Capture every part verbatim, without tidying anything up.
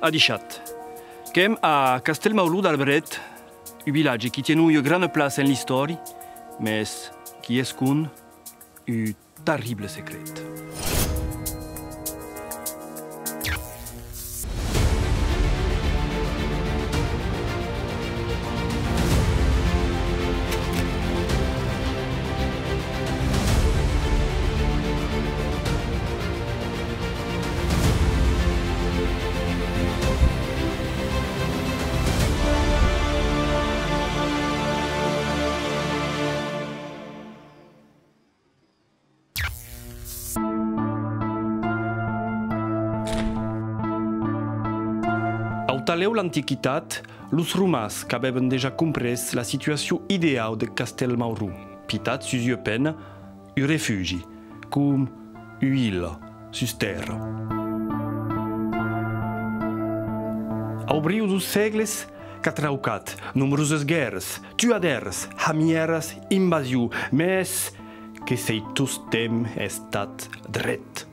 Adishatz. Qu'èm a Castèlmauró d'Albret, un vilatge qui tien ua grana plaça en l'istòri, mès qui escond un terrible secret. Au talèu l'Antiquitat, los romans qu'avèvan dejà comprés la situacion ideau de Castèlmauró, pitat sus ua pena, un refugi, com ua illa sus tèrra. Au briu deus sègles, qu'a traucat nombroses guèrras, tuadèras, hamièras, invasions, mès que s'ei tostemps estat dret.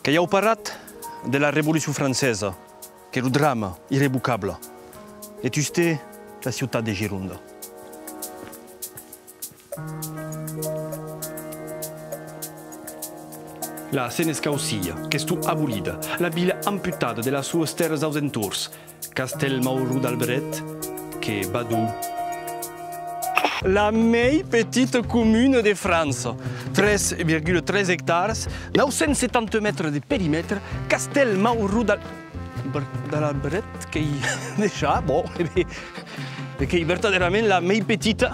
Qu'ei au parat de la Revolucion Francesa, qu'ei lo drama irrevocable, e tusté la ciutat de Gironda. La senescaucia, qu'estó abolida, la vila amputada de las suas tèrras aus entorns, Castèlmauró d'Albret, que vadó. La mei petita comuna de França, tres virgula tres ectaras, nau cents setanta mètres de perimètre, Castèlmauró d'Al-, d'Albret, qu'ei dejà, bon, e ben, e qu'ei vertadèrament la mei petita.